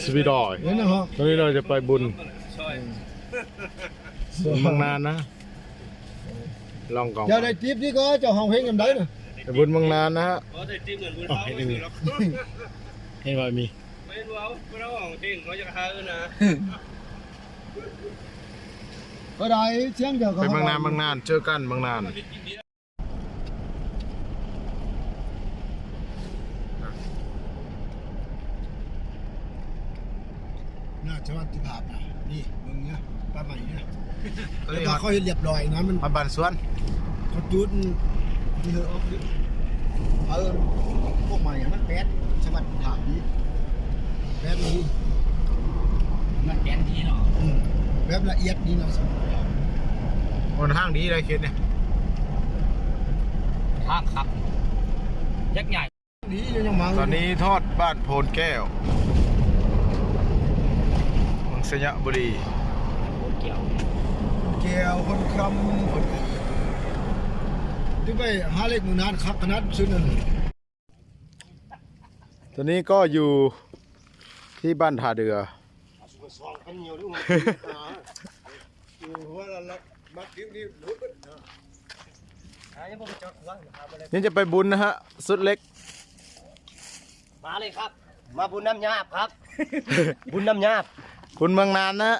ສະວີດອຍ ເຫັນນະເນາະ ຕອນນີ້ເຮົາຈະໄປບຸນເມືອງນານນະ ລອງກອງ ເຈົ້າໄດ້ຕິບນີ້ກໍເຈົ້າຮ້ອງເພງຍາມໃດນະ ໄປບຸນເມືອງນານນະຮະ ບໍ່ໄດ້ຕິບເງິນບຸນເຮົາ ເຫັນບໍ່ມີ ເຫັນບໍ່ເຮົາຮ້ອງເພງເຂົາຢາກຫາເອີນະ ກໍໄດ້ ສຽງເຈົ້າກໍ ໄປເມືອງນານ ເມືອງນານ ເຈີກັນເມືອງນານ. ໜ້າຈະວັດທີ່ຜ່ານມານີ້ ເບິ່ງນະ ປ່າໄມ້ນະ ແຕ່ວ່າເຂົາເຮັດລຽບລ້ອຍນະ ມັນ ມັນບ້ານສວນ ເຂົາຈູດ ເອີ ອອກ ເອີ ພວກໃໝ່ມັນແປດ ສະຫວັດດີ ແບບນີ້ ມັນແປນດີເນາະ ອືມ ແບບລະອຽດດີເນາະ ຫົນທາງດີໄດ໋ເຂດນີ້ ທາງຄັກ ຍັກໃຫຍ່ ດີຢູ່ຍັງມາ ຕອນນີ້ຮອດບ້ານໂພນແກ້ວ ເມືອງໄຊຍະບູລີ ໂພນແກ້ວ ແກ້ວ ໂພນຄຳ ໂພນ ໄປຫາເລກເມືອງນານຄັກຂະໜາດສຸດນັ້ນ. ຕອນນີ້ກໍຢູ່ທີ່ບ້ານທ່າເດືອ ນີ້ຈະໄປບຸນນະຮະ ສຸດເລັກ ມາເລີຍຄັບ ມາບຸນນ້ຳຍາບຄັບ ບຸນນ້ຳຍາບ ບຸນເມືອງນານນະຮ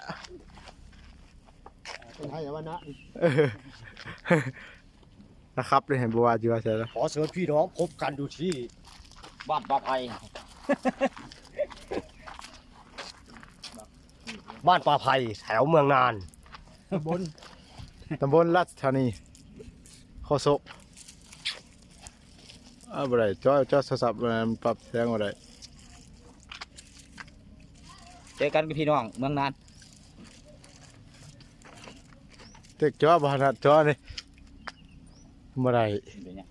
ະ ຄົນໄທວ່ານະ ນະຄັບເລີຍ ບໍ່ວ່າຊິວ່າໃສລະ ຂໍເຊີນພີ່ນ້ອງພົບກັນຢູ່ທີ່ບ້ານປ່າໄຜ່ ບ້ານປ່າໄຜ່ ແຖວເມືອງນານ ຕຳບົນ ຕຳບົນລາຊະທານີ ໂຄສົກ ເອົາບໍ່ໄດ້ ຈໍ ຈໍໂທລະສັບ ມັນປັບແສງບໍ່ໄດ້ ເຈີກັນກັບພີ່ນ້ອງເມືອງນານ. ເຕັກຈໍບໍ່ຖະໜັດຈໍນີ້ ບໍ່ໄດ້ ເປັນຫຍັງ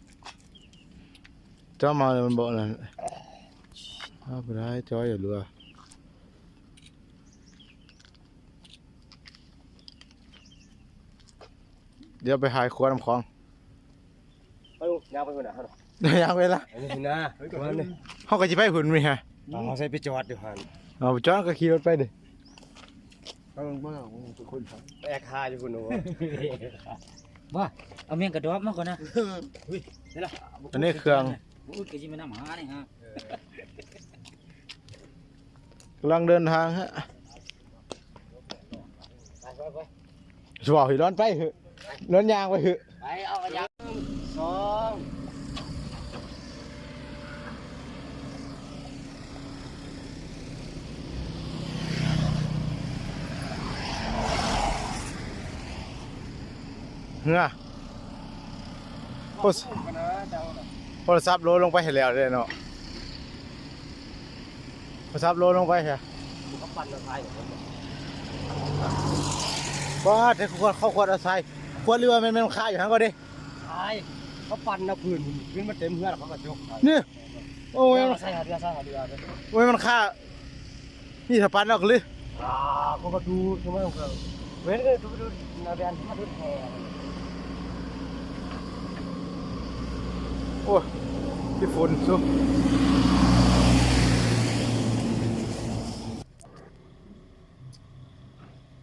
ຈໍມາແລ້ວມັນບໍ່ນັ້ນ ເອົາບໍ່ໄດ້ ຈໍຢ່າຫຼວ ດຽວໄປຫາຂວດນ້ຳຂອງ ໄປລູກ ຍ່າງໄປພຸ້ນນະ ຍ່າງໄປລະ ອັນນີ້ນະ ເຮົາກໍຊິໄປພຸ້ນມີຫະ ເຮົາໃສ່ໄປຈອດຢູ່ຫັ້ນ ເອົາໄປຈອດກໍຂີ່ລົດໄປເດ້ ເອົາມາ ເອົາທຸກຄົນ ແອກຫາຢູ່ພຸ້ນໂອ້ ວ່າ ເອົາແມງກະດອບມາກ່ອນນະ ອຸ້ຍ ໄດ້ລະ ອັນນີ້ເຄື່ອງ ອຸ້ຍ ຄືຊິມານຳຫານີ້ຫາ ກຳລັງເດີນທາງຮະ ໄປ ໄປ ໄປ ສະເວົ້າໃຫ້ລອນໄປເຫາະ ລອນຍ່າງໄປເຫາະ ໄປ ເອົາກະຍາ ສອງ ເຮືອ ໂທລະ ໂທລະສັບໂຫຼລົງໄປໃຫ້ແລ້ວເດ້ເນາະ ໂທລະສັບໂຫຼລົງໄປແທ້ ເຂົາປັ່ນເອົາຊາຍ ປາດ ເຂົາຂວດ ເຂົາຂວດເອົາຊາຍ ຂວດ ຫຼືວ່າແມ່ນ ແມ່ນຄາຢູ່ຫັ້ນກໍເດ້ ຊາຍ ເຂົາປັ່ນເອົາພື້ນ ຂຶ້ນມາເຕັມເຮືອນ ເຂົາກໍຈົກໃສ່ ນີ້ ໂອ້ຍ ເອົາໃສ່ຫາເຮືອ ໃສ່ຫາເຮືອ ໂອ້ຍ ມັນຄາ ນີ້ຖ້າປັນອອກເລີຍ ອ່າ ເຂົາກໍດູດຂຶ້ນມາ ເຂົາເຫັນກໍດູດ ດູດໜ້າແບນມາດູດແທ້ ໂອ້ຍ ທີ່ຝົນຊຸ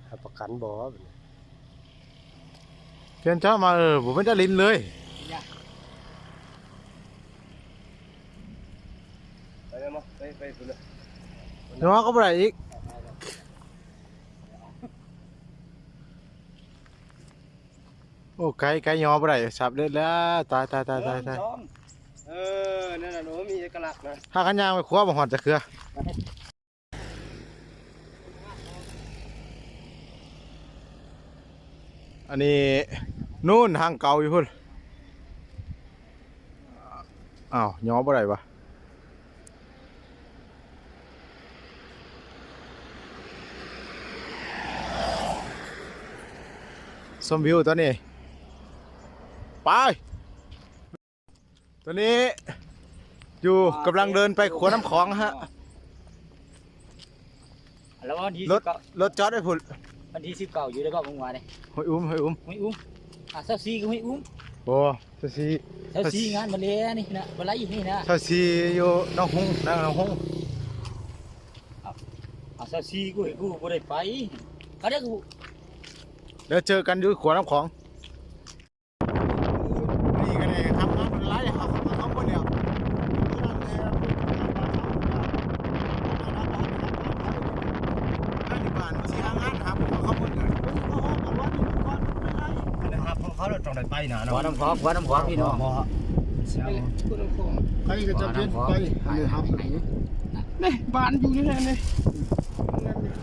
ຮັບປະກັນບໍ່ ເພິ່ນເຈົ້າມາ ເອີ ບໍ່ເປັນຕາຫຼິ້ນເລີຍ ໄປເລີຍ ໄປ ໄປພຸ້ນເລີຍ ຍໍກໍບໍ່ໄດ້ອີກ ໂອ້ ໄກ ໄກຍໍບໍ່ໄດ້ ສັບເລີດແລ້ວ ຕາຍ ຕາຍ ຕາຍ ຕາຍ ຕາຍ ເອີ ນັ້ນນະ ໂອ້ ມີເອກະລັກນະ ຫາກັນຍ່າງໄປຂົວບໍ່ຮອດຈັກເທື່ອ. ອັນນີ້ ນູ້ນ ທາງເກົ່າຢູ່ພຸ້ນ ອ້າວ ຍໍບໍ່ໄດ້ຫວາ ຊົມວິວຕອນນີ້ ໄປ. ຕອນນີ້ຢູ່ ກຳລັງເດີນໄປຂົວນ້ຳຂອງຮະ ແລ້ວວັນທີສິບເກົ້າ ລົດຈອດໄວ້ພຸ້ນ ວັນທີສິບເກົ້າຢູ່ໄດ້ບໍ່ ເມື່ອວານນີ້ ຫ້ວຍອຸ້ມ ຫ້ວຍອຸ້ມ ຫ້ວຍອຸ້ມ ອ່າ ຊາວສີ່ກໍຫ້ວຍອຸ້ມ ບໍ່ ຊາວສີ່ ຊາວສີ່ງານມາເລນີ້ນະ ບໍ່ໄລນີ້ນະ ຊາວສີ່ຢູ່ໜອງຮຸ່ງນະ ໜອງຮຸ່ງ ອ່າ ຊາວສີ່ ກູ ກູບໍ່ໄດ້ໄປ ກະໄດ້ ກູ ແລ້ວເຈີກັນຢູ່ຂົວນ້ຳຂອງ. ນີ້ກະໄດ້ຮັບງານອອນລາຍ ເຮົາເຂົ້າໝົດແລ້ວ ເທົ່ານັ້ນແຫຼະ. ອັນນັ້ນຮັບຂອງເຂົາ ຕ້ອງໄດ້ໄປນະເນາະ ຫົວນ້ຳຂອງ ຫົວນ້ຳຂອງພີ່ນ້ອງ ບໍ່ ບໍ່ ໃຜກະຈະເປັນໄປ ອັນນີ້ຮັບ ນີ້ ບ້ານຢູ່ນີ້ແຫຼະນີ້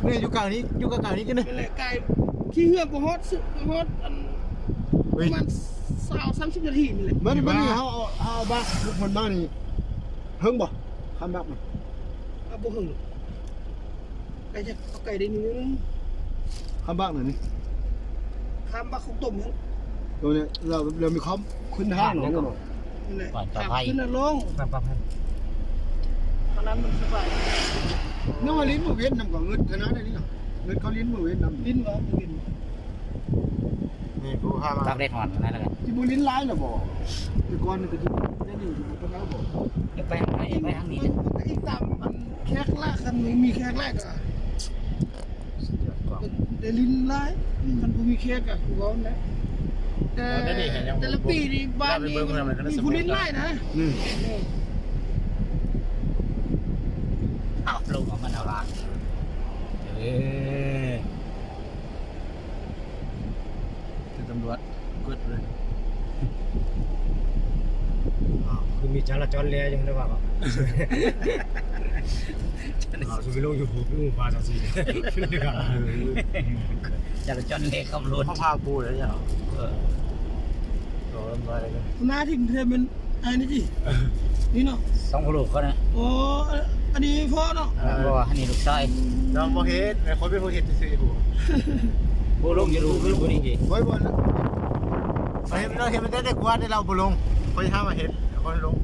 ນີ້ຢູ່ກາງນີ້ ຢູ່ກາງໆນີ້ ນີ້ແຫຼະ ໃກ້ ຂີ່ເຮືອບໍ່ຮອດ ບໍ່ຮອດອັນ ປະມານຊາວ ສາມສິບນາທີນີ້ແຫຼະ. ບັດນີ້ ບັດນີ້ເຮົາເອົາ ເຮົາເອົາບາກ ເຮົາເອົາບາກ ເຮົາເອົາບາກ ເຮົາເອົາບາກ ເຮົາເອົາບາກ ມັນ ເອົາບໍ່ເຖິງ ໃກ້ຈະ ເອົາໃກ້ໄດ້ໜ້ອຍໜຶ່ງ ຂ້າມບາກໜ້ອຍໜຶ່ງ ຂ້າມບາກຄົກຕົມຫັ້ນ ໂຕນີ້ ແລ້ວ ແລ້ວມີຄວາມຂຶ້ນທາງເນາະ ນັ້ນແຫຼະ ຂ້າມຂຶ້ນແລ້ວລົງ ຂ້າມປາກ ອັນນັ້ນມັນສະບາຍ. ນ້ອງລິນມື້ເວັນນຳກໍງຶດຂະໜາດນີ້ເນາະ ງຶດເຂົາລິນມື້ເວັນນຳ ລິນວ່າມື້ເວັນ ນີ້ຜູ້ພາມາ ຕາກແດດຮ້ອນຂະໜາດນັ້ນ ຊິບໍ່ລິນຫຼາຍລະບໍ່? ແຕ່ກ່ອນນີ້ກະຊິໄດ້ນີ້ຢູ່ບໍ່? ໄປທາງໃດ? ໄປທາງນີ້ ໄປອີກຕາມອັນແຂກຫຼາຍ ຄັນມີແຂກຫຼາຍກະໄດ້ຫຼິ້ນຫຼາຍ ອືມ ຄັນບໍ່ມີແຂກກະຄືເວົ້າແຫຼະ ແຕ່ແຕ່ລະປີນີ້ບ້ານນີ້ມີຜູ້ຫຼິ້ນຫຼາຍນະ ອືມ ເອີ ເອົາລົງເອົາມັນເອົາລາ ເອີ. ຄືຕຳຫຼວດກວດເລີຍ ອ້າວ ຄືມີຈາລາຈອນແລ່ຢູ່ຫັ້ນວ່າ ອ້າວ ຊິໄປລົງຢູທູບ ໂອ້ ວ່າຈັ່ງຊີ້ ຈາລາຈອນແລ່ຂັບລົດ ເຂົາພາປູເດ້ ເອີ ໂຕລຳບາກເລີຍ ໜ້າທີ່ເປັນ ອັນນີ້ຕິ ນີ້ເນາະ ສອງພໍ່ລູກເຂົານະ ໂອ້ ອັນນີ້ພໍ່ເນາະ ເອີ ບໍ່ ອັນນີ້ລູກຊາຍ ນ້ອງບໍ່ເຮັດ ແມ່ນຂ້ອຍເປັນຜູ້ເຮັດຊື່ໆ ຜູ້ລົງຢູທູບຢູ່ຜູ້ນີ້ຕິ ໂອ້ຍ ບໍ່ ເຮັດ ເຮັດມັນໄດ້ກວ່າ ແຕ່ລາວບໍ່ລົງ ຂ້ອຍຫາມາເຮັດ ຂ້ອຍລົງ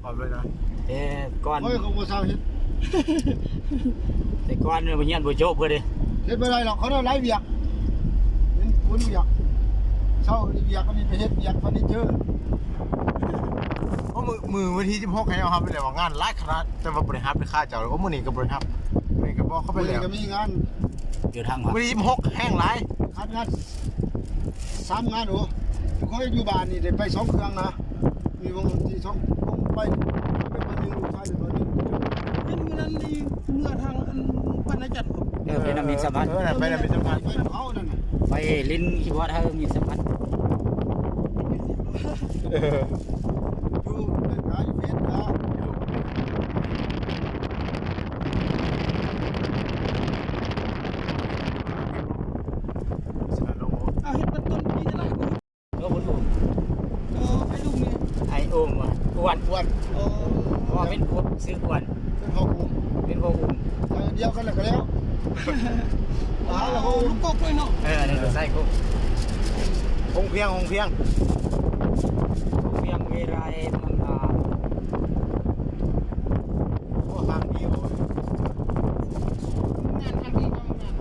ຂອບໃຈນະ ແຕ່ກ່ອນ ຂ້ອຍກໍບໍ່ຊາວເຮັດ ແຕ່ກ່ອນບໍ່ຮຽນບໍ່ຈົບເພິ່ນເດ້ ເຮັດບໍ່ໄດ້ດອກ ເຂົາເຈົ້າຫຼາຍວຽກ ເປັນຄົນວຽກ ເຊົ້າວຽກ ອັນນີ້ໄປເຮັດວຽກເຟີນີເຈີ ໂອ້ ມື້ ມື້ວັນທີສິບຫົກ ໃຫ້ເຮົາຮັບໄປແລ້ວວ່າງານຫຼາຍຂະໜາດ ແຕ່ວ່າບໍ່ໄດ້ຮັບເດ້ ຄາເຈົ້າ ໂອ້ ມື້ນີ້ກໍບໍ່ໄດ້ຮັບ ມື້ນີ້ກໍບອກເຂົາໄປແລ້ວ ມື້ນີ້ກໍມີງານ ເດີນທາງ ມື້ທີສິບຫົກ ແຮງຫຼາຍ ຂາດງານສາມງານ ໂອ້ ຂ້ອຍຢູ່ບ້ານນີ້ໄດ້ໄປສອງເຄື່ອງນະ ມີວົງດົນຕີສອງວົງ ໄປ ໄປບ້ານໜຶ່ງ ລູກຊາຍໄປບ້ານໜຶ່ງ ເຫັນມື້ນັ້ນນີ້ ເມືອທາງອັນ ບ້ານນາຈັນ ເອີ ໄປນຳມິດສະພັນ ເອີ ໄປນຳມິດສະພັນ ໄປເຂົານັ້ນນະ ໄປຫຼິ້ນຄີບອດເຮົາມິດສະພັນ ເອີ ຢູ່ເດີນທາງຢູ່ເຟສນະ ເອົາເຮັດເປັນຕົ້ນປີນີ້ລະ ໂອ້ ບໍ່ຮູ້ ເອີ ໄອ້ລຸງນີ້ ໄອ້ໂອມ ອ້ວນ ອ້ວນ ເອີ ເພາະວ່າເປັນພວກຊື່ອ້ວນ ເປັນພໍ່ອຸ້ມ ເປັນພໍ່ອຸ້ມ ໃສ່ດຽວກັນແລ້ວກໍແລ້ວ ອ້າວ ລູກກົກດ້ວຍເນາະ ເອີ ອັນນີ້ກໍໃສ່ກົກ ຫົງພຽງ ຫົງພຽງ ຫົງພຽງເວໄລ ນຳລາ ໂອ້ ທາງດີ ໂອ້ຍ ງານທາງດີ ງານ ງານ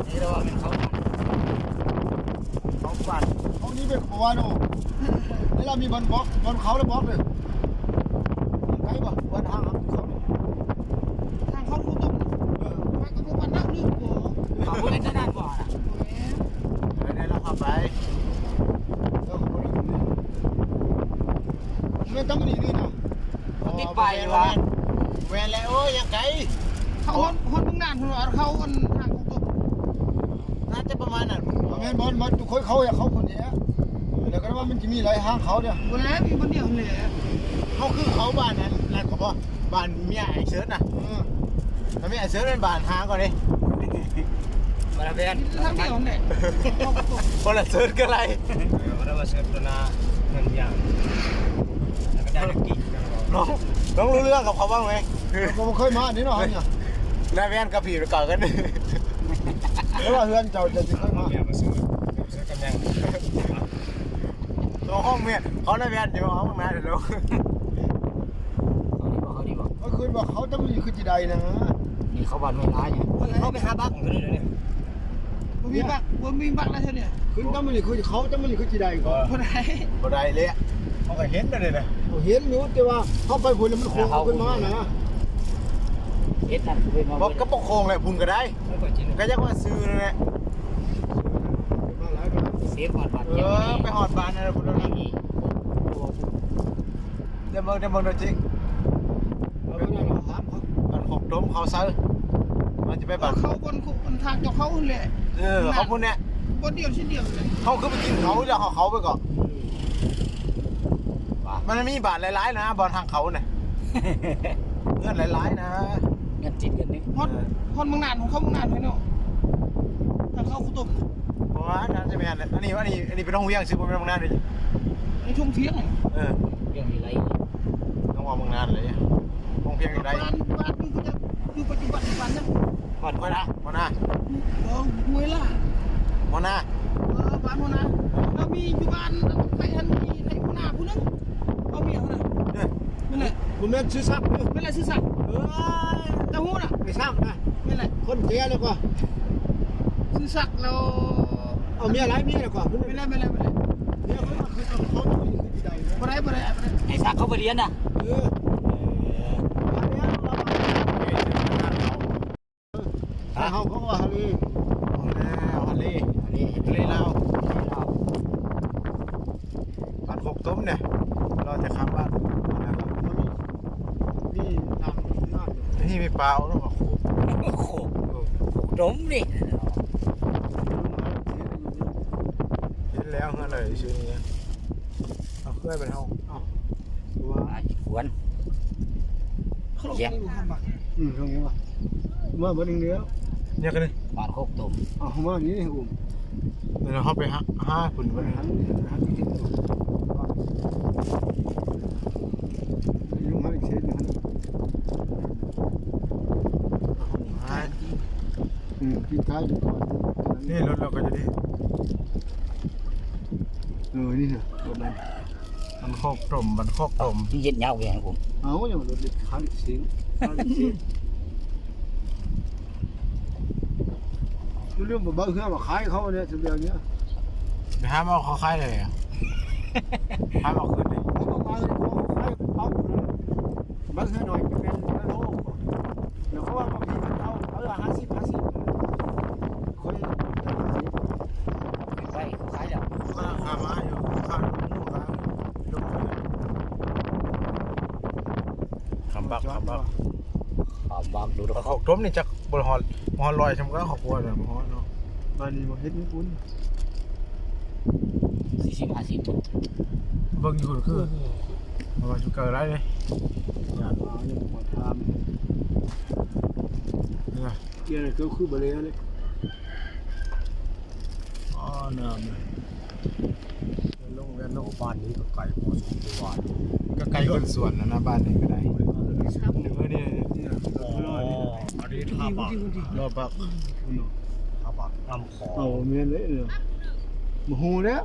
ນີ້ລະວ່າແມ່ນເຂົາ ເຂົາປັ່ນ ເຂົານີ້ເປັນບໍ່ວ່າໂນ ນີ້ລະມີບ່ອນບອກ ບ່ອນເຂົາລະບອກເດີ ໄກບໍ່ ບ່ອນທາງເຂົານີ້ ທາງເຂົາຄູຕົກ ເອີ ທາງເຂົາຄູປັນນະ ລືມບໍ່ ເຂົາບໍ່ແມ່ນທາງນັ້ນບໍ່ນະ ບໍ່ແມ່ນ ເອີ ໄດ້ລະພາໄປ ເອີ ແມ່ນຕຳນີ້ນີ້ນະ ຕິດປ້າຍຢູ່ວ່າ ແມ່ນແລ້ວ ໂອ້ຍ ຍັງໄກ ເຂົາຮອດ ຮອດເມືອງນານພຸ້ນວ່າ ເຂົາອັນທາງເຂົາຕົກ ໜ້າຈະປະມານນັ້ນ ບໍ່ແມ່ນ ບ່ອນ ບ່ອນທຸກຄົນເຂົາ ເຂົາພຸ້ນແຫຼະ ແລ້ວກໍວ່າມັນຈະມີຫຼາຍທາງເຂົາເດ້ ບໍ່ແລ້ວ ມີບ່ອນດຽວຫັ້ນແຫຼະ ເຮົາຄືເຂົາບ້ານນັ້ນ ນັ້ນກໍບໍ່ ບ້ານເມຍໄອ້ເສີດນະ ເອີ ແລ້ວເມຍໄອ້ເສີດແມ່ນບ້ານຫາກ່ອນເດ້ ບໍ່ລະແບນ ທາງດຽວຫັ້ນແຫຼະ ບໍ່ລະເສີດກໍໄດ້ ເອີ ບໍ່ລະວ່າເສີດຕົວໜ້າເຮືອນຍາງ ແລ້ວກໍໄດ້ກິນ ນ້ອງ ນ້ອງຮູ້ເລື່ອງກັບເຂົາບ້າງໄໝ? ກໍບໍ່ເຄີຍມານີ້ເນາະ ເຮົານີ້ ໜ້າແວ່ນກັບຜີເກົ່າກັນ ແຕ່ວ່າເຮືອນເຈົ້າຈະຊິເຄີຍມາ ເສືອກຳແພງ ເຂົາຫ້ອງແມ່ນ ເຂົາໜ້າແວ່ນຢູ່ ເອົາຂ້າງໜ້າເດີ ເຂົາດີບໍ່ ເຂົາດີບໍ່? ເຂົາຄືວ່າເຂົາຕ້ອງມີຄືຊິໄດ້ນະ ນີ້ເຂົາບ້ານຫ້ວຍລາຍນີ້ ເຂົາໄປຫາບັກຢູ່ນີ້ເດີນີ້ ມີບັກ ບໍ່ມີບັກແລ້ວເທື່ອນີ້ ຂຶ້ນຕຳມະນີ້ຄືເຂົາຕຳມະນີ້ຄືຊິໄດ້ກໍ ບໍ່ໄດ້ ບໍ່ໄດ້ແຫຼະ ເຮົາກໍເຫັນແລ້ວເດ້ນະ ເຮົາເຫັນຢູ່ ແຕ່ວ່າເຮົາໄປພຸ້ນແລ້ວມັນໂຄ້ງຂຶ້ນມານະ ເຮັດນັ້ນຄືເພິ່ນວ່າບໍ່ ກໍບໍ່ໂຄ້ງແຫຼະ ພຸ້ນກໍໄດ້ ມັນກໍຈິງ ກໍຢາກວ່າຊື່ນັ້ນແຫຼະ ເຊຟຮອດບາດ ເອີ ໄປຮອດບາດນັ້ນແຫຼະພຸ້ນນະ ດຽວເບິ່ງ ດຽວເບິ່ງໂດຍຈິງ ເອົາໄປນັ້ນເຮົາຖາມເຂົາ ບ້ານໂຄກຕົມເຂົາໃສ ມັນຈະໄປບ້ານ ເຂົາບ່ອນ ທາງເຈົ້າເຂົາຫັ້ນແຫຼະ ເອີ ເຂົາພຸ້ນແຫຼະ ບ່ອນດຽວຊິດຽວເລີຍ ເຮົາຄືໄປກິນເຂົາແລ້ວເຮົາເຂົ້າໄປເກາະ ມັນມີບ້ານຫຼາຍໆນະ ບ່ອນທາງເຂົານະ ເຮືອນຫຼາຍໆນະ ເຮືອນຕິດກັນນີ້ ຮອດ ຮອດເມືອງນານ ຂອງເຂົາເມືອງນານເລີຍເນາະ ທາງເຂົາໂຄກຕົມ ບໍ່ວ່າ ໜ້າຈະແມ່ນແຫຼະ ອັນນີ້ ອັນນີ້ ອັນນີ້ເປັນໂຮງຮຽນຊື່ ບໍ່ແມ່ນໂຮງນານເດ້ ໃນທົ່ງພຽງ ເອີ ພຽງຢູ່ໄລ ຕ້ອງວ່າເມືອງນານເລີຍ ທົ່ງພຽງຢູ່ໄລ ບ້ານ ບ້ານຢູ່ ຢູ່ປັດຈຸບັນ ບ້ານຫຍັງ ບ້ານຫົວນາ ຫົວນາ ເອີ ຫ້ວຍລາ ຫົວນາ ເອີ ບ້ານຫົວນາ ແລ້ວມີຢູ່ບ້ານໄທຫັ້ນ ມີໄທຫົວນາຜູ້ໜຶ່ງ ເອົາເມຍຫັ້ນນະ ເອີ ນັ້ນແຫຼະ ບໍ່ແມ່ນຊື່ສັກເດີ ນັ້ນແຫຼະຊື່ສັກ ເອີ ເຈົ້າຮູ້ນະ ໄອ້ສັກນະ ນັ້ນແຫຼະ ຄົນແກ່ແລ້ວກວ່າ ຊື່ສັກແລ້ວ ເອົາເມຍຫຼາຍເມຍແລ້ວກວ່າ ແມ່ນແຫຼະ ແມ່ນແຫຼະ ແມ່ນແຫຼະ ເມຍເຂົາຄືເຂົາ ບໍ່ໄດ້ ບໍ່ໄດ້ ບໍ່ໄດ້ ໄອ້ສັກເຂົາໄປຮຽນນະ ເອີ ມາແລ້ວ ເຮົາ ເຂົາວ່າທະເລ ຮອດແລ້ວ ທະເລ ທະເລ ທະເລລາວ ທະເລລາວ ບ້ານໂຄກຕົມນີ້ ລໍແຕ່ຂ້າມບ້ານ ມີ ມີທາງເຮືອນ ນີ້ມີປາເນາະ ໂຄກ ໂຄກ ເອີ ໂຄກຕົມນີ້ ເຫັນແລ້ວເຮືອນໃດຊື່ນີ້ ເອົາເຄື່ອຍໄປເຮົາ ເອົາ ວ່າ ອ້າຍ ຄວນ ເຂົາລົງ ແຍກ ນີ້ບໍ່ທັນບັກ ອືມ ເຂົາເຮັດວ່າ ມາເບິດໜຶ່ງເດີ ແຍກກັນນີ້ ບ້ານໂຄກຕົມ ເອົາ ເຮົາມານີ້ ອຸ້ມ ແລ້ວເຮົາໄປຫາ ຫາພຸ້ນ ໄປຫາ ຫາທີ່ເຮັດ ລົງຫາອີກເສັ້ນໜຶ່ງ ຫາ ອືມ ປີກໄກ່ໄປກ່ອນ ນີ້ລົດເຮົາກໍຢູ່ນີ້ ເອີ ນີ້ນະ ລົດນັ້ນ ບ້ານໂຄກຕົມ ບ້ານໂຄກຕົມ ເຮັດຍາວແຮງ ເອົາ ຍັງລົດເລັກຄັນຊິງ ຄັນຊິງ ບໍ່ລືມເອົາເຮືອມາຂາຍເຂົາເນຍ ສ່ວນດຽວເນຍ ໄປຫາມາເອົາເຂົາຂາຍເລີຍ ຫາມາເອົາຄືນເດ ເອົາມາຂາຍເຂົາຂາຍເອົາ ບາງເທື່ອໜ້ອຍແມ່ນເຮືອໂລ ແລ້ວເຂົາວ່າບາງທີເຂົາເອົາ ເອີ ຫ້າສິບ ຫ້າສິບ ຂ້ອຍ ໄປ ເຂົາຂາຍແລ້ວ ຂ້າມາຢູ່ ຂ້າມາ ຂ້າມບັກ ຂ້າມບັກ ຂ້າມບັກ ດູດອກ ເຂົາຕົ້ມນີ້ຈັກບໍ່ຮອດ ບໍ່ຮອດຮ້ອຍ ຊ່ຳກັບເຂົາກວດ ບໍ່ຮອດເນາະ ບາດນີ້ບໍ່ເຮັດຍີ່ປຸ່ນ ສີ່ສິບ ຫ້າສິບ ເບິ່ງຢູ່ພຸ້ນຄື ເພາະວ່າຢູ່ໄກຫຼາຍເດ້ ຢ້ານວ່າຍັງບໍ່ຖາມ ເອີ ດຽວນີ້ຄືບໍ່ເລີຍ ອໍ ນ້ຳ ລົງແມ່ນເນາະ ບ້ານນີ້ກໍໄກພໍສົມຄວນ ກໍໄກຄົນສວນນະ ບ້ານນີ້ກໍໄດ້ ເອີ ນີ້ ອັນນີ້ທ່າບັກ ລອບັກ ທ່າບັກ ນ້ຳຂອງ ເອົາ ແມ່ນເລີຍ ບໍ່ຮູ້ແລ້ວ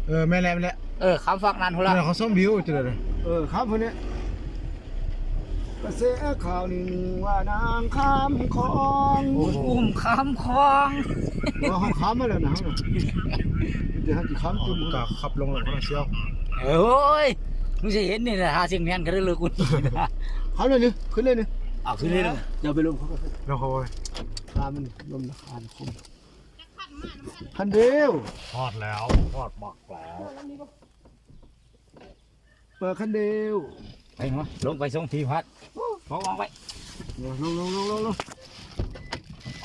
ເອີ ແມ່ນແລ້ວ ແມ່ນແລ້ວ ເອີ ຂ້າມຝັ່ງນັ້ນພຸ້ນລະ ເຂົາຊົມວິວຈັ່ງໃດ ເອີ ຂ້າມພຸ້ນແຫຼະ ກະແສຂ່າວໜຶ່ງວ່ານາງຂ້າມຂອງ ໂອ້ໂຫ ອຸ້ມຂ້າມຂອງ ເຮົາຂ້າມມາແລ້ວນະ ເຮົານະ ແຕ່ເຮົາຊິຂ້າມຈຸ່ມ ກໍຂັບລົງແລ້ວນະ ສ່ຽວ ເອີຍ ມຶງຊິເຫັນນີ້ນະ ຫາຊິງແມ່ນກໍໄດ້ເລີຍກູ ເອົາເລີຍນີ້ ຂຶ້ນເລີຍນີ້ ເອົາຂຶ້ນເລີຍນີ້ ຢ່າໄປລົມເຂົາ ລົມເຂົາ ຂ້າມມັນລົມນະຄານຄົມ ຄັນດຽວ ຮອດແລ້ວ ຮອດບັກແລ້ວ ມາຄັນດຽວ ໄປເນາະ ລົງໄປສົ່ງທີ່ພັກ ເອົາອອກໄປ ລົງ ລົງ ລົງ ລົງ ລົງ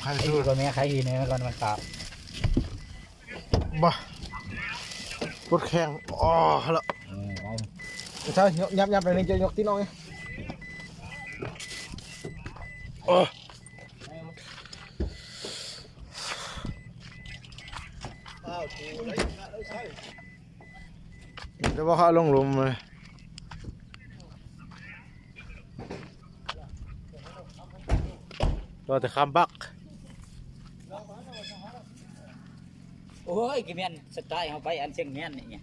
ໃຄ ໄປ ໄປ ກ່ອນແມ່ ໃຄ ໃນກ່ອນມັນຕາບ ບໍ່ ປົດແຂ້ງ ອໍ ລະ ເອີ ໄປ ເຈົ້າ ຍັບ ຍັບໄປນີ້ ຈະຍົກຕີນອອກນີ້ ໂອ້ ແຕ່ວ່າເຂົາເອົາລົງຫຼຸມເລີຍ ລໍແຕ່ຂ້າມບັກ ໂອ້ຍ ກະແມ່ນສະໄຕເຮົາໄປອັນຊຽງແມ່ນນີ້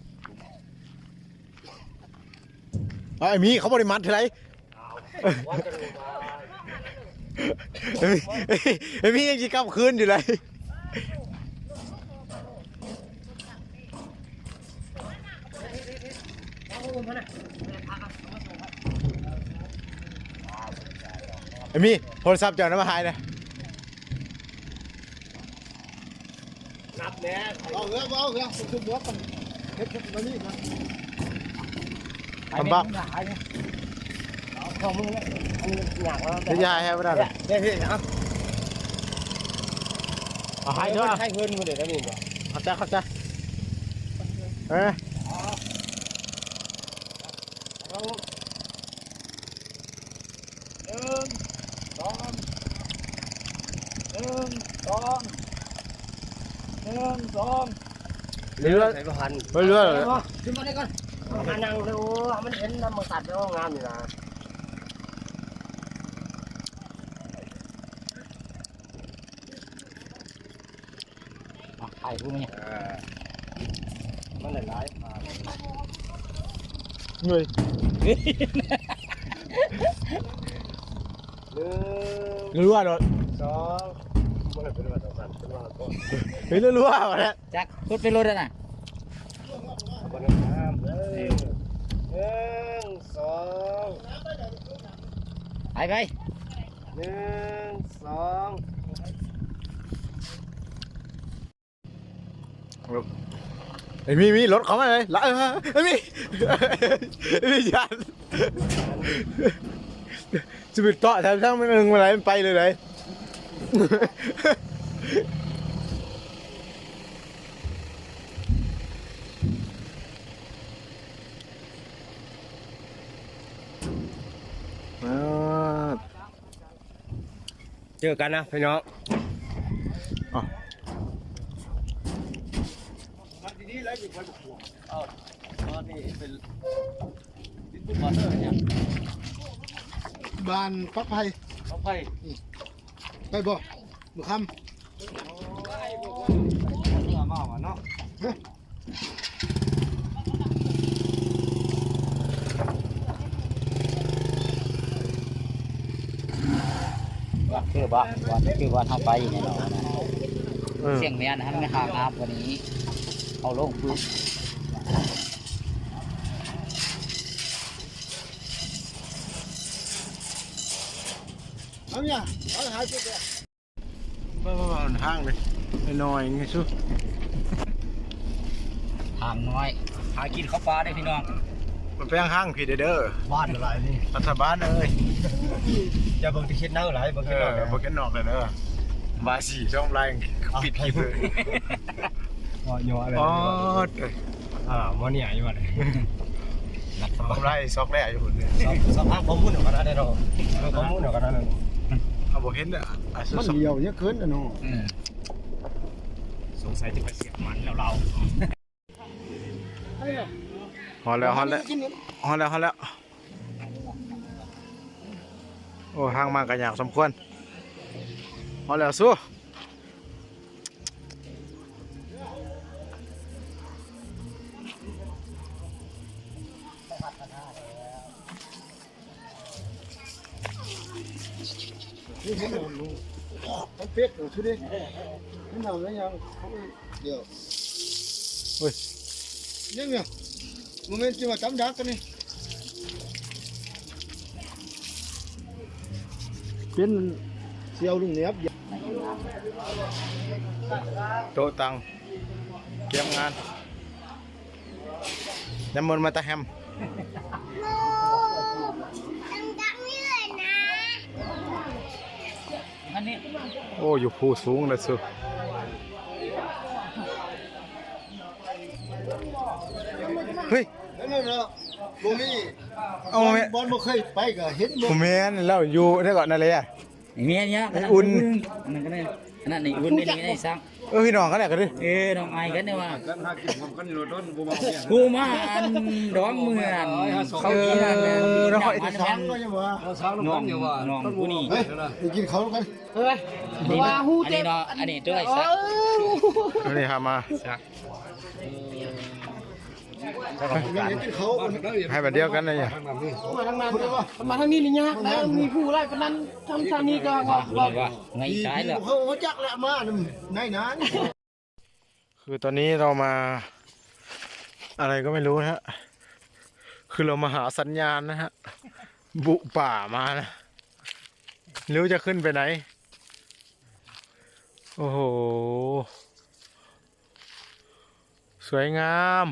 ອ້າຍມີ ເຂົາບໍ່ໄດ້ມັດເທື່ອໃດ ອ້າຍມີ ຍັງຊິກັບຄືນຢູ່ໃດ ເອີ ມີໂທລະສັບເຈົ້ານຳມາຫາຍນະ. ນັບແດ່ ເອົາເຮືອ ເອົາເຮືອ ເຮັດ ເຮັດມານີ້ນະ ລຳບາກ ເອົາຂອງມຶງ ອັນຍາກແລ້ວ ເຮັດຢາໃຫ້ບໍ່ໄດ້ ເຮັດ ເຮັດ ເອົາ ເອົາໃຫ້ເດີ ໃຫ້ເງິນມື້ເດ ນີ້ບໍ່ ເຂົ້າໃຈ ເຂົ້າໃຈ ເອີ ເອົາ. ໜຶ່ງ ສອງ ໜຶ່ງ ສອງ ໜຶ່ງ ສອງ ເລື້ອຍ ໃສ່ບໍ່ທັນ ເລື້ອຍ ຂຶ້ນມາໄດ້ກ່ອນ ມານັ່ງເດີ ໂອ້ ມັນເຫັນນຳມັນຕັດແລ້ວ ງາມຢູ່ນະ. ອ່ະ ຖ່າຍຮູບມານີ້ ເອີ ມັນຫຼາຍໆ ອ່າ ເງີຍ ໜຶ່ງ ລັວໆ ໂລດ ສອງ ບໍ່ໄດ້ເປັນວ່າສຳຄັນ ເປັນວ່າກໍ ເຮີ້ຍ ລັວໆ ວ່າແລ້ວ ຈັກ ໂຄດເປັນໂລດຫັ້ນນະ ເອົາບໍ່ໄດ້ງາມເລີຍ ເອີ ໜຶ່ງ ສອງ ໄປ ໄປ ໜຶ່ງ ສອງ ເອີ ມີ ມີລົດເຂົ້າມາເລີຍ ລະ ເອີ ມີ ມີ ຢ້ານ ຊິໄປເຕາະແຖວທາງເມືອງ ມັນໄປເລີຍໃດ. ເຈີກັນນະພີ່ນ້ອງ ເອົາ ບ້ານປັກໄຜ່ ປັກໄຜ່ ອືມ ໄປບໍ່? ມື້ຄ່ຳ ມາວ່າເນາະ ຮະ? ວ່າຄືບໍ່ ວ່າຄືບ່ອນເຮົາໄປນີ້ເນາະ ເອີ ສຽງແມ່ນຫັ້ນ ມັນຫາງາມກວ່ານີ້ ເຮົາລົງປຶບ ເອົາເນຍ ເອົາຫາຈຸດເນຍ. ເບິ່ງໆໆ ທາງເດ້ ນ້ອຍໆ ນີ້ຊຸ ທາງນ້ອຍ ຫາກິນເຂົ້າປ່າເດ້ພີ່ນ້ອງ ມັນໄປທາງທາງພີ້ເດ້ ເດີ ບ້ານຫຼາຍນີ້ ລັດຖະບານເອີຍ ຢ່າເບິ່ງແຕ່ເຂດໃນຫຼາຍ ເບິ່ງເຂດນອກ ເອີ ເດີ ເບິ່ງເຂດນອກເດີ ບາສີຊ່ອງລາຍປິດຄລິບເລີຍ ອໍ ຍໍເລີຍ ອໍ ເອີ ອ່າ ບໍ່ເໜຍຢູ່ບັດນີ້ ລັດຖະບານ ກຳໄລຊອກແລ້ວຢູ່ພຸ້ນເດ້ ຊອກ ຊອກຫາຂໍ້ມູນເອົາກໍໄດ້ເນາະ ເອົາຂໍ້ມູນເອົາກໍໄດ້ເນາະ ເຮົາບໍ່ເຫັນເດ້ ມັນດຽວຍັງເກີນນະເນາະ ອືມ ສົງໄສຈະໄປສຽບມັນແລ້ວລາວ ຮອດແລ້ວ ຮອດແລ້ວ ຮອດແລ້ວ ຮອດແລ້ວ ໂອ້ ທາງມາກໍຍາກສົມຄວນ ຮອດແລ້ວຊູ ເປັດເອົາຊຸດນີ້ ມັນເອົາໄດ້ຍັງ ດຽວ ໂອ້ຍ ຍັງ ຍັງ ບໍ່ແມ່ນຊິວ່າຕຳດັກກັນນີ້ ເປັນ ຊິເອົາລຸງແນບ ໂຕະຕັ່ງ ກຽມງານ ນ້ຳມົນມາແຕ່ແຮມ ໂອ້ ຢູ່ພູສູງນະຊຸ ເຮີ້ຍ ນັ້ນນະ ບໍ່ມີ ເອົາແມ່ ບ່ອນບໍ່ເຄີຍໄປກໍເຫັນບໍ່ ບໍ່ແມ່ນ ລາວຢູ່ໃນເກາະນະເລ ແມ່ນຍາ ໄອ້ອຸ່ນ ອັນນັ້ນກໍໄດ້ ອັນນັ້ນໄອ້ອຸ່ນ ໄອ້ນີ້ໄດ້ສັກ ເອີ ພີ່ນ້ອງກັນແຫຼະກໍດີ ເອີ ນ້ອງອ້າຍກັນນີ້ວ່າ ກັນຫາກິນພ້ອມກັນຢູ່ດອນ ບໍ່ເວົ້າເນຍ ຜູ້ມາອັນດອງເມືອງ ເຂົາ ເອີ ເນາະ ນ້ອງ ນ້ອງຜູ້ນີ້ ເອີ ໄປກິນເຂົ້ານຳກັນ ເອີ ອັນນີ້ວ່າຮູ້ຈັກ ອັນນີ້ເນາະ ອັນນີ້ໂຕໄອ້ສັກ ເອີ ອັນນີ້ຫາມາ ສັກ ໃຫ້ບັດດຽວກັນນະ ມາທາງນັ້ນ ມາທາງນີ້ນີ້ຍາກນະ ມີຜູ້ຫຼາຍປານນັ້ນ ທາງ ທາງນີ້ກໍ ງ່າຍຕາຍແລ້ວ ເຮົາຮູ້ຈັກແລ້ວ ມານຳນາຍນາ ຄືຕອນນີ້ເຮົາມາ ອະໄລກໍໄມ່ຮູ້ນະ ຄືເຮົາມາຫາສັນຍານນະຮະ ບຸປ່າມານະ ຫຼືຈະຂຶ້ນໄປໃນ. ໂອ້ໂຫ ສວຍງາມ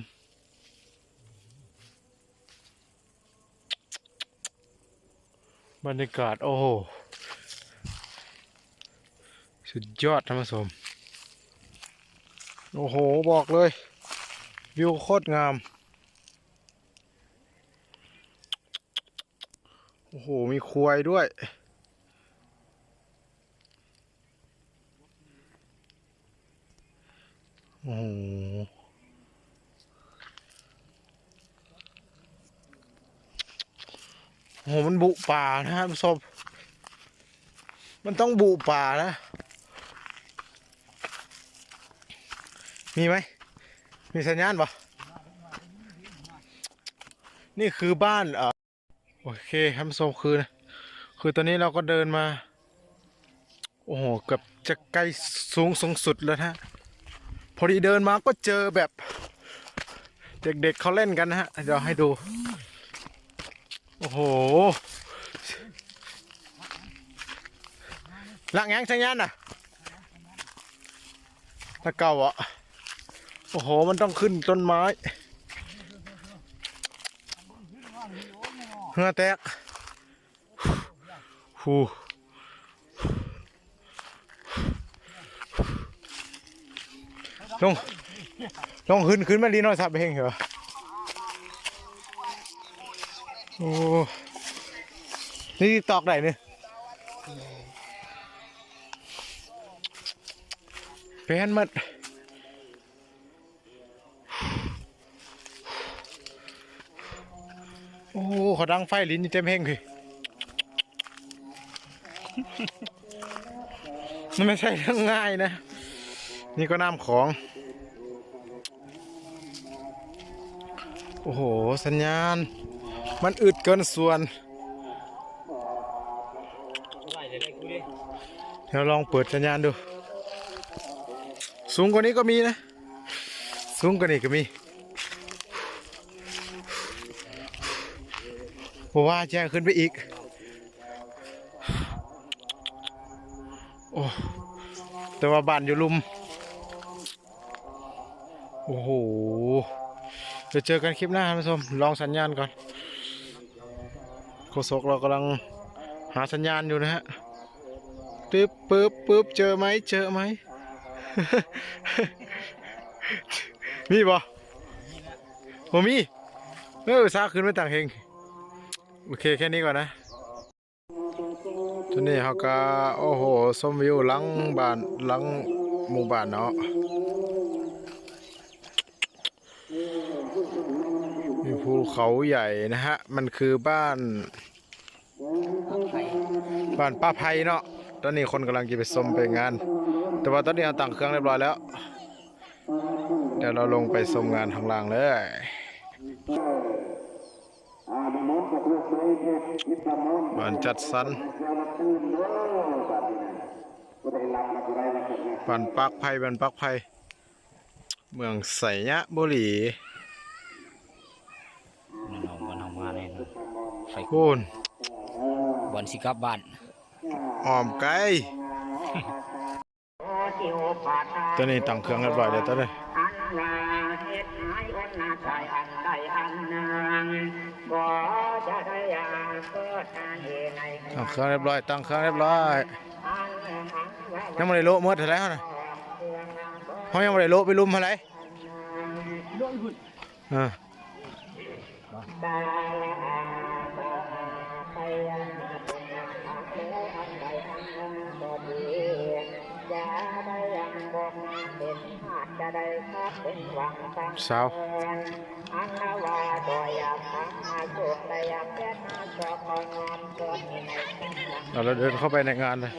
ບັນຍາກາດ ໂອ້ໂຫ ສຸດຍອດທ່ານຜູ້ຊົມ. ໂອ້ໂຫ ບອກເລີຍ ວິວໂຄດງາມ. ໂອ້ໂຫ ມີຄວາຍດ້ວຍ. ໂອ້ໂຫ ໂອ້ໂຫ ມັນບຸປ່ານະທ່ານຜູ້ຊົມ ມັນຕ້ອງບຸປ່ານະ. ມີໄໝ? ມີສັນຍານບໍ່? ນີ້ຄືບ້ານ ເອີ ໂອເຄ ທ່ານຜູ້ຊົມ ຄື ຄືຕອນນີ້ເຮົາກໍເດີນມາ ໂອ້ໂຫ ເກືອບຈະໃກ້ສູງ ສູງສຸດແລ້ວນະ. ພໍດີເດີນມາກໍເຈີແບບເດັກໆເຂົາເລ່ນກັນນະຮະ ດຽວໃຫ້ດູ. ໂອ້ໂຫ ລັກຫຍັງສັນຍານນະ? ຕະເກົາເບາະ? ໂອ້ໂຫ ມັນຕ້ອງຂຶ້ນຕົ້ນໄມ້ ເຫື່ອແຕກ. ຫູ ລົງ ລົງ ຂຶ້ນ ຂຶ້ນມາລີໂນຊັບເຮງເຫືອ. ໂອ້ ນີ້ຕອກໄດ້ນີ້ ແປນໝົດ. ໂອ້ ເຂົາດັງໄຟຫຼິ້ນຢູ່ເຕັມເຮງພີ້ ມັນບໍ່ໃຊ່ເລື່ອງງ່າຍນະ. ນີ້ກໍນ້ຳຂອງ. ໂອ້ໂຫ ສັນຍານມັນອຶດເກີນສ່ວນ. ດຽວລອງເປີດສັນຍານດູ. ສູງກວ່ານີ້ກໍມີນະ ສູງກວ່ານີ້ກໍມີ. ບໍ່ວ່າຈະຂຶ້ນໄປອີກ. ໂອ້ ແຕ່ວ່າບ້ານຢູ່ລຸ່ມ. ໂອ້ໂຫ ດຽວເຈີກັນຄລິບໜ້າທ່ານຜູ້ຊົມ ລອງສັນຍານກ່ອນ. ໂຄສົກເຮົາກຳລັງຫາສັນຍານຢູ່ນະຮະ. ຕຶບ ປຶບ ປຶບ ເຈີໄໝ? ເຈີໄໝ? ມີບໍ່? ບໍ່ມີ. ເອີ ອຸດສ່າຂຶ້ນມາຕັ້ງເຮງ. ໂອເຄ ແຄ່ນີ້ກ່ອນນະ. ຕອນນີ້ເຮົາກະ ໂອ້ໂຫ ຊົມວິວຫຼັງບ້ານ ຫຼັງໝູ່ບ້ານເນາະ. ມີພູເຂົາໃຫຍ່ນະຮະ ມັນຄືບ້ານ ບ້ານປ່າໄຜ່ເນາະ. ຕອນນີ້ຄົນກຳລັງຈະໄປຊົມໄປງານ ແຕ່ວ່າຕອນນີ້ເຮົາຕັ້ງເຄື່ອງຮຽບຮ້ອຍແລ້ວ ດຽວເຮົາລົງໄປຊົມງານຂ້າງລ່າງເລີຍ. ບ້ານຈັດສັນ ບ້ານປາກໄຜ່ ບ້ານປາກໄຜ່ ເມືອງໄຊຍະບູລີ. ນັ້ນເຮົາ ບ້ານເຮົາມາແລ້ວ ໄຟໂກນ ບໍ່ອນຊິກັບບ້ານ ອ້ອມໄກ. ຕອນນີ້ຕັ້ງເຄື່ອງຮຽບຮ້ອຍແລ້ວຕອນນີ້ ຕັ້ງເຄື່ອງຮຽບຮ້ອຍ ຕັ້ງເຄື່ອງຮຽບຮ້ອຍ. ຍັງບໍ່ໄດ້ໂລະໝົດເທົ່າໃດເຮົານະ ເຮົາຍັງບໍ່ໄດ້ໂລະໄປລຸ່ມເທົ່າໃດ. ໂລະຢູ່ພຸ້ນ ເອີ ສາວ ເອົາລະ ເດີນເຂົ້າໄປໃນງານເລີຍ.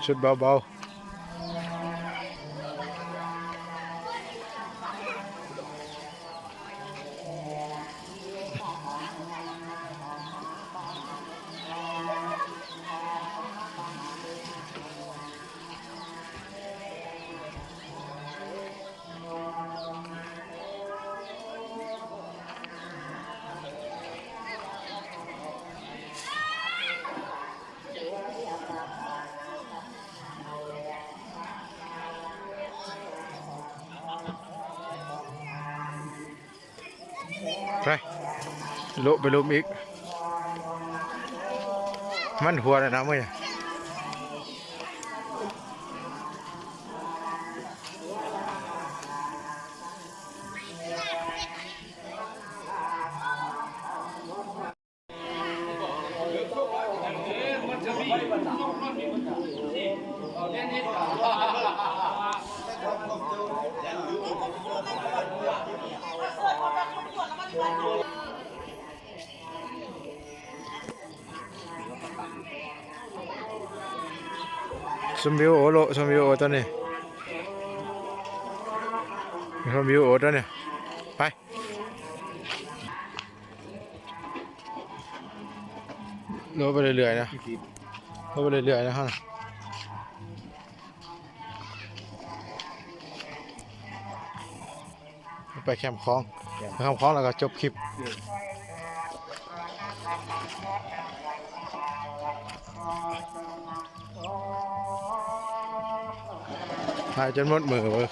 ຊຸດເບົາໆ. ໄປ ໂລະໄປລຸ່ມອີກ ມັນຫົວແລ້ວນະມື້ນີ້. ຊົມວິວໂອໂລະ ຊົມວິວໂອຕົວນີ້ ຊົມວິວໂອຕົວນີ້ ໄປ. ໂລະໄປເລື້ອຍໆນະ ໂລະໄປເລື້ອຍໆນະ ເຮົານະ ໄປແຄມຂອງ ແຄມຂອງ ແຄມຂອງແລ້ວກໍຈົບຄລິບ ຖ່າຍຈົນໝົດມືເວີຍ.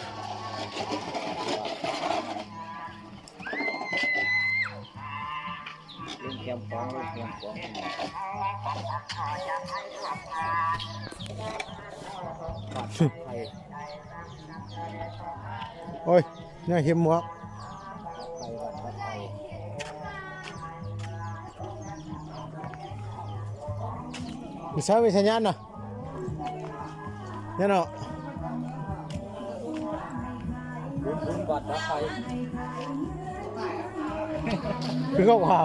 ລົງແຄມຂອງ ລົງແຄມຂອງ ໂອ້ຍ ແນວຫິມໝວກ ມີສາຍມີສັນຍານນະ. ແນ່ເນາະ ບຸນ ບຸນບາດດັບໄຟ ຄືເຂົາວ່າ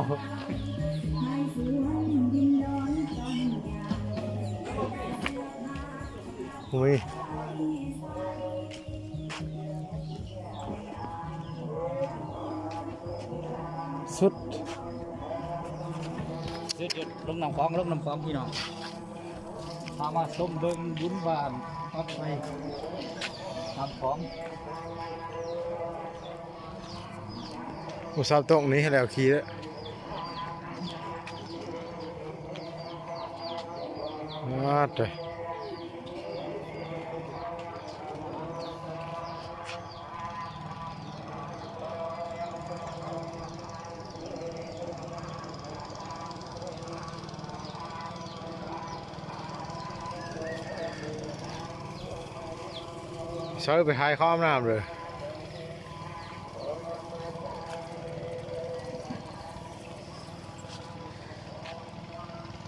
ໂອ້ຍ. ສຸດ ສຸດ ສຸດ ລົງນ້ຳຂອງ ລົງນ້ຳຂອງ ພີ່ນ້ອງ ພາມາຊົມເບິ່ງບຸນບ້ານປັບໄຟນ້ຳຂອງ. ໂອ້ ສາວຕົງນີ້ແລ້ວຂີ່ເດ້ ອາດເດ. ໃສ່ໄປໃຫ້ເຂົາອາບນ້ຳເລີຍ.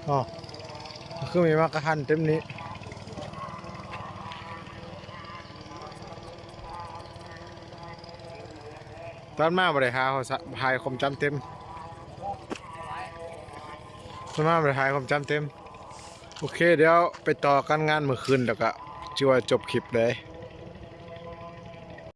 ອໍ ຄືມີໝາກກະທັນເຕັມນີ້ ຕອນມາບໍ່ໄດ້ຫາ ຫາຄວາມຈຳເຕັມ ຕອນມາບໍ່ໄດ້ຫາຄວາມຈຳເຕັມ. ໂອເຄ ດຽວໄປຕໍ່ກັນງານມື້ຄືນ ແລ້ວກະຖືວ່າຈົບຄລິບເລີຍ.